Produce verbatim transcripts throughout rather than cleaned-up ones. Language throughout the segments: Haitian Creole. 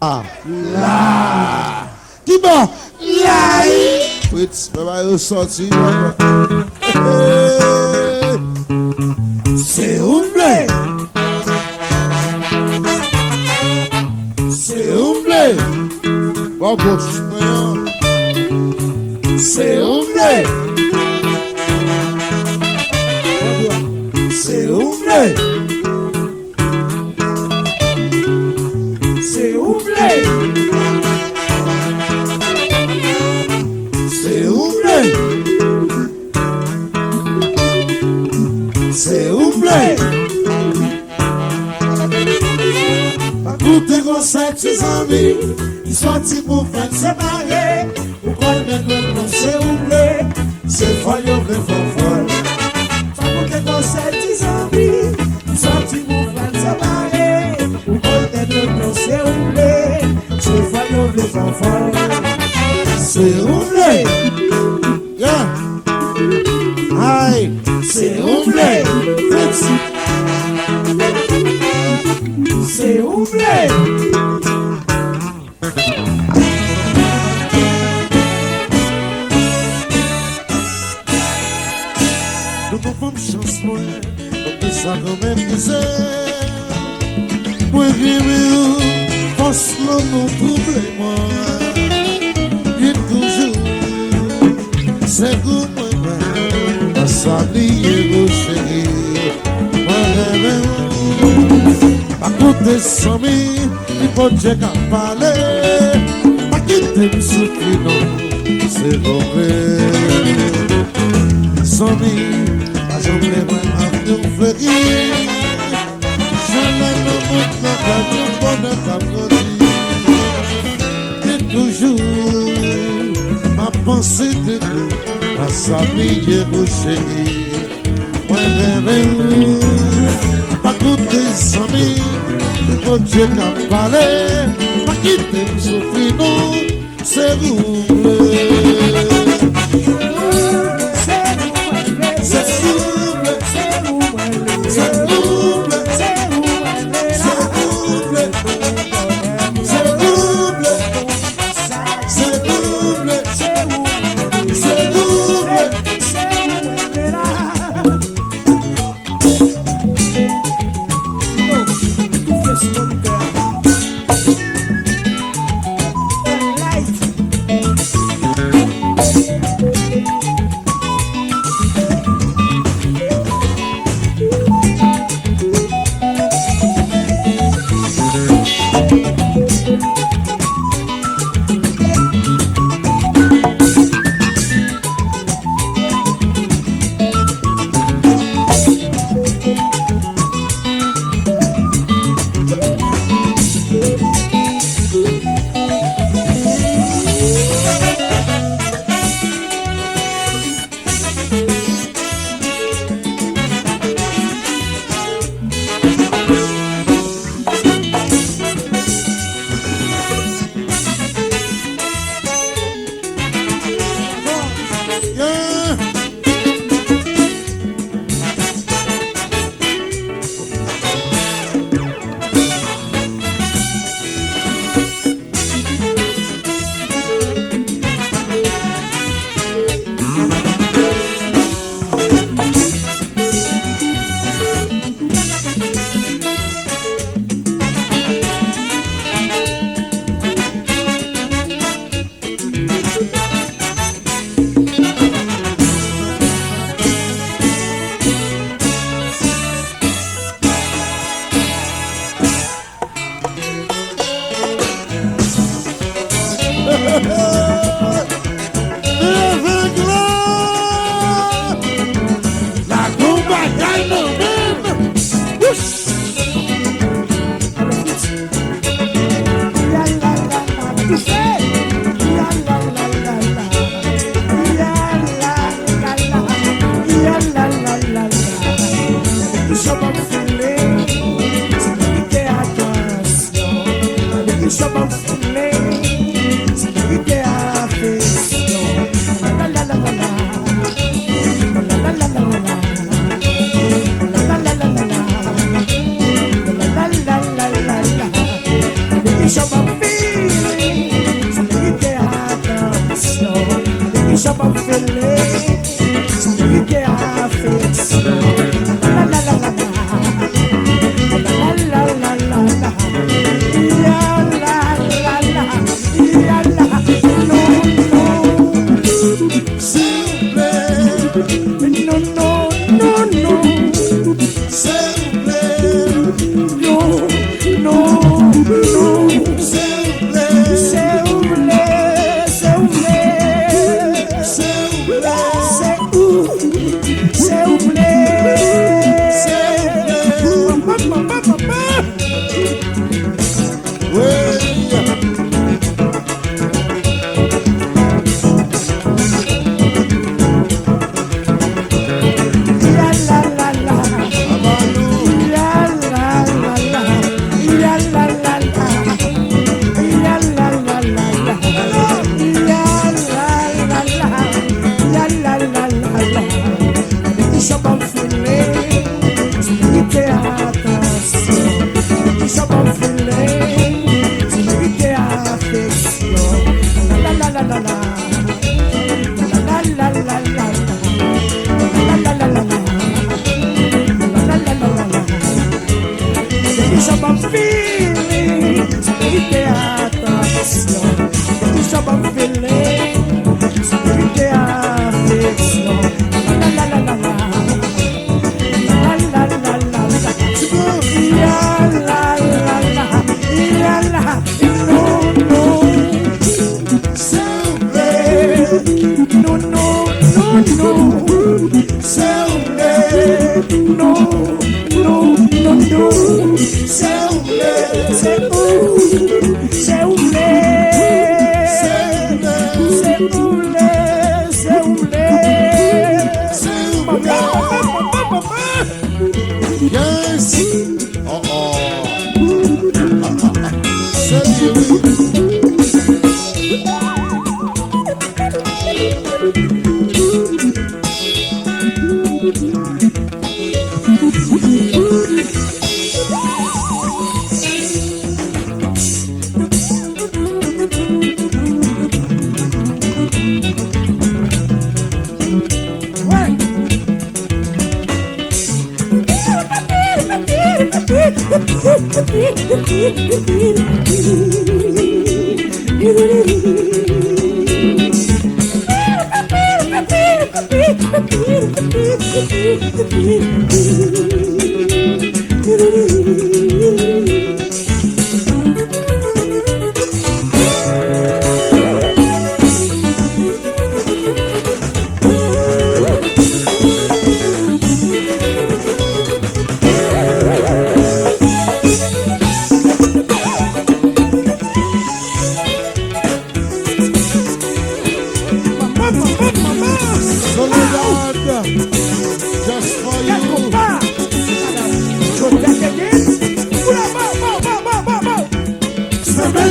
La. Kiba? La. Fritz, fè bagay yo sòti. Se ou m vle. Se ou m vle. Bon, bon, se ou m vle. Se ou m vle. Se ou m vle. Se ou m vle. Se ou m vle. Pa koute konsèy ti zanmi, li sòti pou fè n separe. Ou konn nèg mwen panse ou vle, se fòl yo vle fè w fòl. Pa koute konsèy ti zanmi, li sòti pou fè n separe. Ou konn nèg mwen panse ou vle, se fòl yo vle fè w fòl. Se ou vle. Yeah. Ay, se ou vle. Fritz. Se ou vle. Nou konn fanm chans mwen, konn ki sa kanmenm ki se. Mwen renmen ou, fòs lanmou twouble mwen. Li toujou, se gou mwen, mwen, pa sa bliye ou cheri. Mwen renmen ou, pa koute zanmi, li Bondye k ap pale. Pa kite m soufri non, silvouplè. Zanmi, pa janm leve avni w fleri. Chalè nan mond lan, gade yon bonè k ap grandi. Li toujou, m ap panse de ou, pa sa bliye ou cheri. Mwen renmen ou, pa koute zanmi, se Bondye k ap pale, pa kite m soufri non, se ou m vle. Se ou m vle. Avèg la! Lage yon bagay nan men m! Wouch! Bishop of feeling, sa merite atansyon. Bishop of feeling, sa merite afeksyon. La la la la la. La la la la la. Ya la la la. Ya la. Non, non. Silvouplè. Non, non, non, non. Silvouplè. Non, non, non. Silvouplè. Silvouplè, silvouplè. Silvouplè. Se ou. Silvouplè. Silvouplè. Papa, papa, papa. Wey. Ya la la la. Abanou. Ya la la la. Ya la la la. Ya la la la la. Ya la la la. Ya la la la la. Bishop of feeling, sa merite atansyon. Bishop of feeling, sa merite afeksyon. La la la la la. La la la la la. La la la la la. La la la la la. Bishop of feeling, sa merite atansyon. Bishop of feeling, sa merite afeksyon. La la la la la. La la la la la. Ya la la la. Ya la. Non, non. Silvouplè. Non, non, non, non. Silvouplè. Non, non, non, non. Silvouplè. Se ou. Se ou vle. Se ou vle. Se ou vle. Silvouplè. Papa, papa, papa, papa. Yes. Oh, oh. Serye, wi. Soledad, just for you. Seven.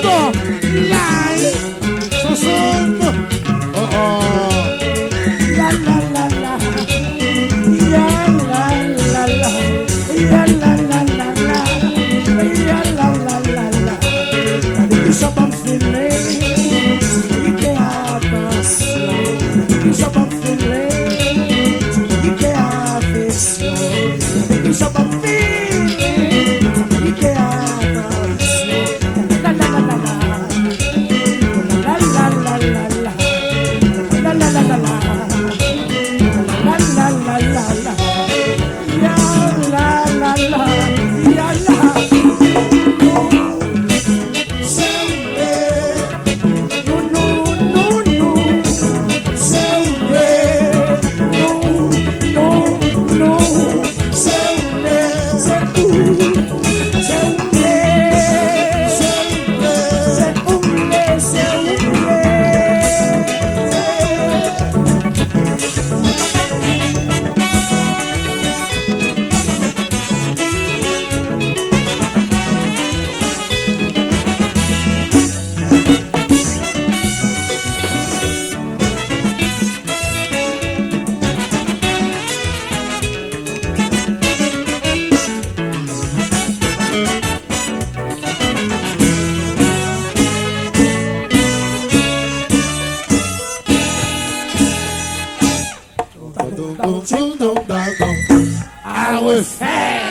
Bon, lay, sousou, oh, oh. La, la, la, la. Ya, la, la, la. Ya, la, la, la, la. Ya, la, la, la, la. Gade ki jan banm file. Ki gen atansyon. Gade ki jan banm file. Ki gen afeksyon. Gade ki jan banm file. Ki gen atansyon. A refè.